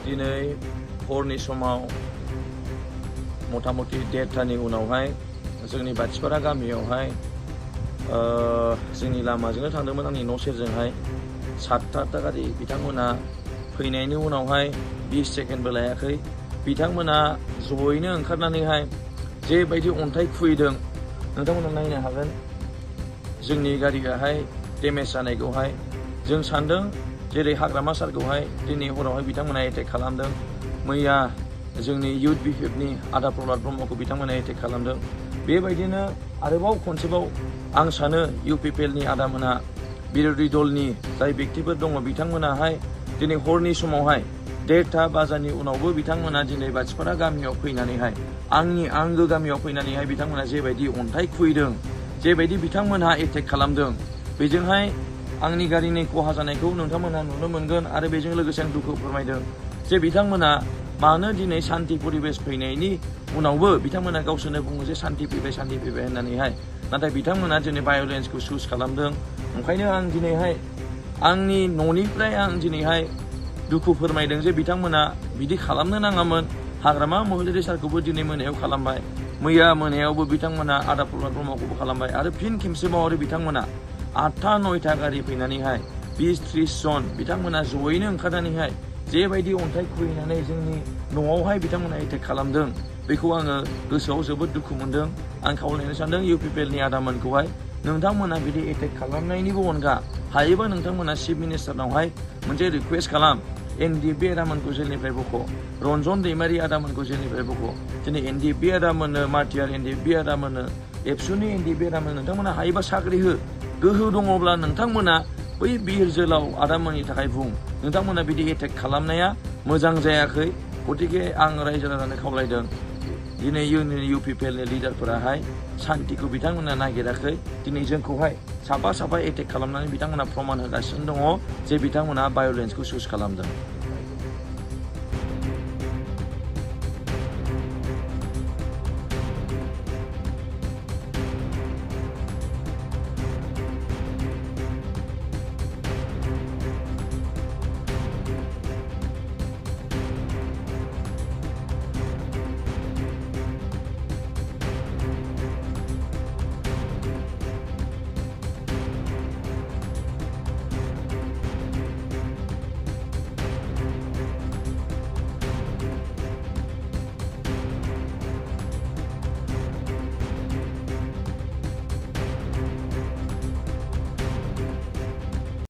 दिनै हरनि समाव मथा-मथि 1:30 उनावहाय जोंनि बाथिपारा गामियावहाय जोंनि लामाजोंनो थांदोंमोन आंनि न' सेरजोंहाय 7टा गारि बिथांमोना फैनायनि उनावहाय 20 सेकेन्डबो लायाखै बिथांमोना जयैनो ओंखारनानैहाय जेबायदि अन्थाइ खुबैदों नोंथांमोना नायनो हागोन जोंनि गारियाहाय डेमेज जानायखौहाय जों सान्दों जेरै हाग्रामा सारखौहाय दिनै हरावहाय बिथांमोना एटेक खालामदों मैया जोंनि इउथ बिपिएफनि आदा प्रहलाद ब्रह्मखौ बिथांमोना एटेक खालामदों बेबायदिनो आरोबाव खनसेबाव आं सानो इउपिपिएलनि आदामोना बिरोधी दलनि जाय बेक्तिफोर दङ बिथांमोनाहाय दिनै हरनि समावहाय 1:30 बाजानि उनावबो बिथांमोना दिनै बाथिपारा गामियाव फैनानैहाय आंनि आंगो गामियाव फैनानैहाय बिथांमोना जेबायदि अन्थाइ खुबैदों जेबायदि बिथांमोनहा एटेक खालामदों बेजोंहाय आंनि गारिनि खहा जानायखौ नोंथांमोना नुनो मोनगोन आरो बेजों लोगोसे आं दुखु फोरमायदों जे बिथांमोना मानो दिनै शान्ति परिबेश फैनायनि उनावबो बिथांमोना गावसोरनो बुङो जे शान्ति फैबाय होननानैहाय नाथाय बिथांमोना दिनै भायलेन्सखौ चुज खालामदों ओंखायनो आं दिनैहाय आंनि न'निफ्राय आं दिनैहाय दुखु फोरमायदों जे बिथांमोना बिदि खालामनो नाङामोन हाग्रामा महिलारि सारखौबो दिनै मोनायाव खालामबाय मैया मोनायावबो बिथांमोना आदा प्रहलाद ब्रह्मखौबो खालामबाय आरो फिन खेबसेबाव आरो बिथांमोना 8टा-9टा गारि फैनानैहाय 20-30 जन बिथांमोना जयैनो ओंखारनानैहाय जेबायदि अन्थाइ खुबैनानै जोंनि न'आवहाय बिथांमोना एटेक खालामदों बेखौ आङो गोसोआव जोबोद दुखु मोनदों आं खावलायनो सानदों इउपिपिएलनि आदामोनखौहाय नोंथांमोना बिदि एटेक खालामनायनिबो अनगा हायोबा नोंथांमोना चिफ मिनिस्टारनावहाय मोनसे रिक्वेस्ट खालाम एनडिएफबि आदामोनखौ जेलनिफ्राय बख' रन्जन दैमारि आदामोनखौ जेलनिफ्राय बख' दिनै एनडिएफबि आदामोननो मार्टियार एनडिएफबि आदामोननो एबसुनि एनडिएफबि आदामोननो नोंथांमोना हायोबा साख्रि हो गोहो दङब्ला नोंथांमोना बै बिर जोलाव आदामोननि थाखाय बुं नोंथांमोना बिदि एटेक खालामनाया मोजां जायाखै गतिके आं रायजो राजानो खावलायदों दिनै इउपिपिएलनि लिडारफोराहाय शान्तिखौ बिथांमोना नागिराखै दिनै जोंखौहाय साफा एटेक खालामनानै बिथांमोना प्रमान होगासिनो दङ जे बिथांमोना भायलेन्सखौ चुज खालामदों